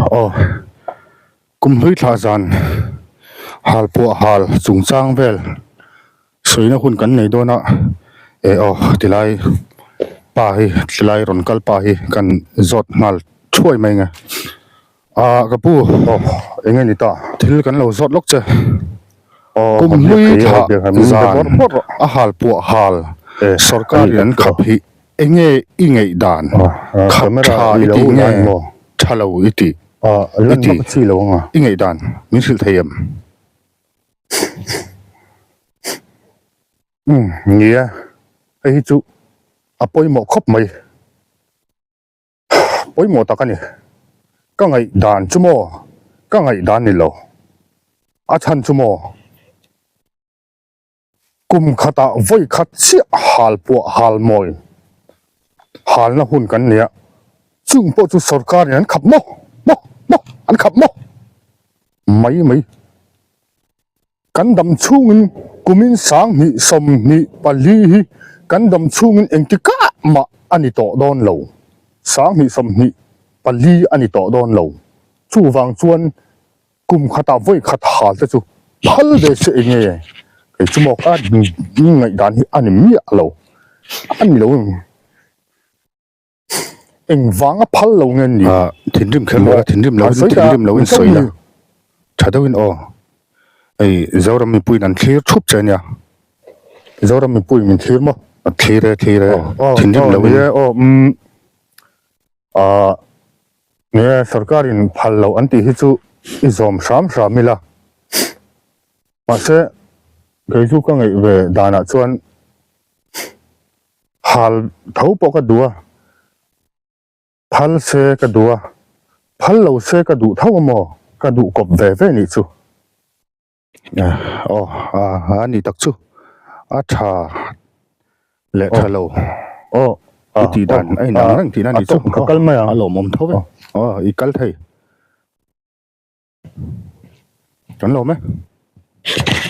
Aw Kumhlui thlah zan halpuah hal chungchang vel sawina hun kan nei dawn a eh aw tilai pa hi tilai rawn kal pa hi kan zawt nghal thuai mai nge ah ka pu aw eng nge ni ta thil kan lo zawt lawk che aw Kumhlui thlah zan a halpuah hal sorkar in an khap hi Eng nge i ngaih dan? Khap tha i tih nge tha lo i tih? I tih i ngaih dan min hrilh thei em? Umm nia, hei hi chu a pawimawh khawp mai. Pawimawh tak a ni. Ka ngaih dan chu maw? Ka ngaih dan ni lo. A chhan chu maw? Kum khatah vawi khat chiah hal puah hal mawi halna hun kan nei a, chung pawh chu sorkarin an khap maw maw maw an khap maw mai mai. Kan dam chhungin kumin 2024 hi kan dam chhungin engtikah mah a ni tawh dawn lo, 2024 a ni tawh dawn lo. Chuvang chuan Kum khatah vawi khat hal te chu phal ve se eng nge kei chu maw ka ngaihdan hi a ni miah lo a ni lo eng vanga phal lo nge ni. Thinrim kher lo la thinrim lo in thinrim lo in sawi la tha deuh in aw hei Zoram mipuiin an thlir thup che ania. Zoram mipui min thlir maw? Thlir e thlir e thinrim lo in. Aw umm ah. Nge sorkarin phal loh an tih hi chu i zawm hram hram ila. Mahse kei chu ka ngaih ve danah chuan hal tho pawh ka duh a, phal se ka duh a, phal lo se ka duh tho a maw? Ka duh kawp ve ve nih chu. Aw a ni tak chu a tha leh tha lo aw i tih dan a inang reng tihna a ni chu ka kal mai ang a lawmawm tho e aw i kal thei kan lawm e.